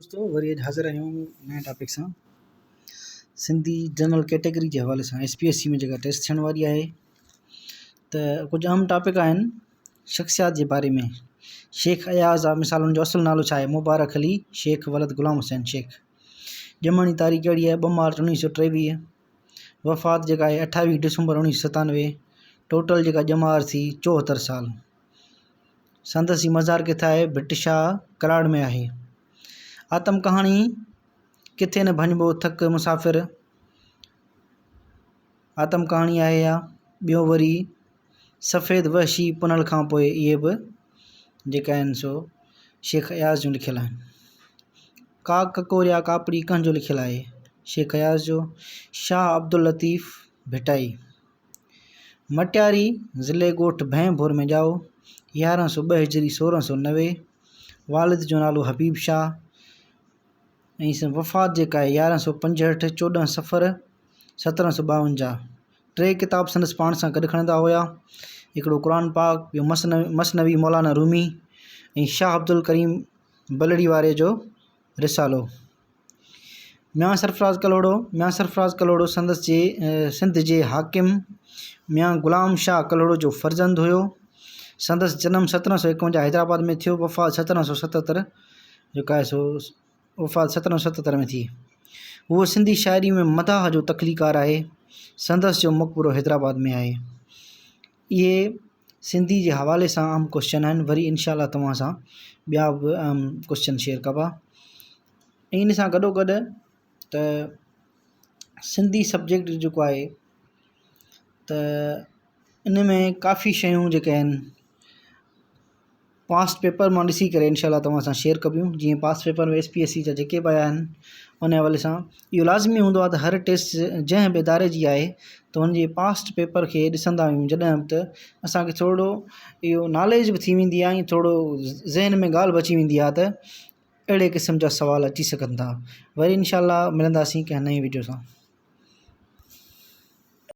دوستو وري اڄ حاضر آهيون نئين ٽاپڪ سان سنڌي جنرل ڪيٽيگري جي حوالي سان ايس پي ايس سي ۾ جيڪا ٽيسٽ ٿيڻ واري آهي ته ڪجهه اهم ٽاپڪ آهن شخصيات جي باري ۾ شيخ اياز آ مثال ان جو اصل نالو ڇا آهي مبارڪ علي شيخ ولد غلام حسين شيخ ڄمڻ جي تاريخ ڪهڙي آهي ٻه مارچ اڻويهه سو ٽيويهه وفات جيڪا آهي اٺاويهه ڊسمبر اڻويهه سو ستانوي ٽوٽل جيڪا ڄمار ٿي چوهتر سال سندس هي مزار ڪٿي آهي؟ ڀٽ شاهه ڪراڙ ۾ آهي. آتم ڪهاڻي، ڪٿي نه ڀڃبو ٿڪ مسافر آتم ڪهاڻي آهي اها. ٻيو وري سفيد وحشي پنهل کان پوء اهي به جيڪا آهن سو شيخ اياز جون لکيل آهن. ڪاڪ ڪڪوريا ڪاپڙي ڪنهن جو لکيل آهي؟ شيخ اياز جو. شاهه عبداللطيف ڀٽائي. مٽياري ضلعي ڳوٺ ڀينڀور ۾ ڄائو. 1102 هجري 1690 والد جو نالو حبيب شاهه ۽ سندس وفات جيڪا آهي 1165 14 صفر 1752. ٽي ڪتاب سندس پاڻ سان گڏ کڻندا هيا. هڪڙو قرآن پاڪ، ٻيو مثنوي مولانا رومي ۽ شاهه عبدالڪريم بلڙي واري جو رسالو. ميان سرفراز ڪلهوڙو، ميان سرفراز ڪلهوڙو سندس جي سنڌ جي حاڪم ميان غلام شاهه ڪلهوڙو جو فرزند هيو. سندس جنم 1751 حيدرآباد ۾ ٿيو. وفات 1777 جيڪا آهي سو وفات 1777 ۾ ٿي. هو سنڌي شاعري ۾ مداح جو تخليقار آهي. سندس جو مقبرو حيدرآباد ۾ آهي. اهي سنڌي جي حوالي سان اهم ڪوشچن آهن وري انشاء الله توهان سان ٻيا به اهم ڪوشچن شيئر ڪبا ۽ ان سان گڏو گڏ ته سنڌي سبجيڪٽ جيڪو آهي ته ان ۾ ڪافي شيون جيڪي آهن پاسٽ پيپر مان ڏسي ڪري انشاء الله توهان سان شيئر ڪبيون جيئن past paper ۾ S P S C جا جيڪي به آيا آهن ان حوالي سان اهو لازمي هوندو آهي ته هر ٽيسٽ جنهن به اداري جي آهي ته ان جي پاسٽ پيپر کي ڏسندا آهيون جڏهن به ته اسانکي ٿورو اهو ناليج به ٿي ويندي آهي ۽ ٿورو ذهن ۾ ڳالهه به اچي ويندي آهي ته اهڙي قسم جا سوال اچي سگهن ٿا وري انشاء الله ملنداسين ڪنهن نئين وڊيو سان.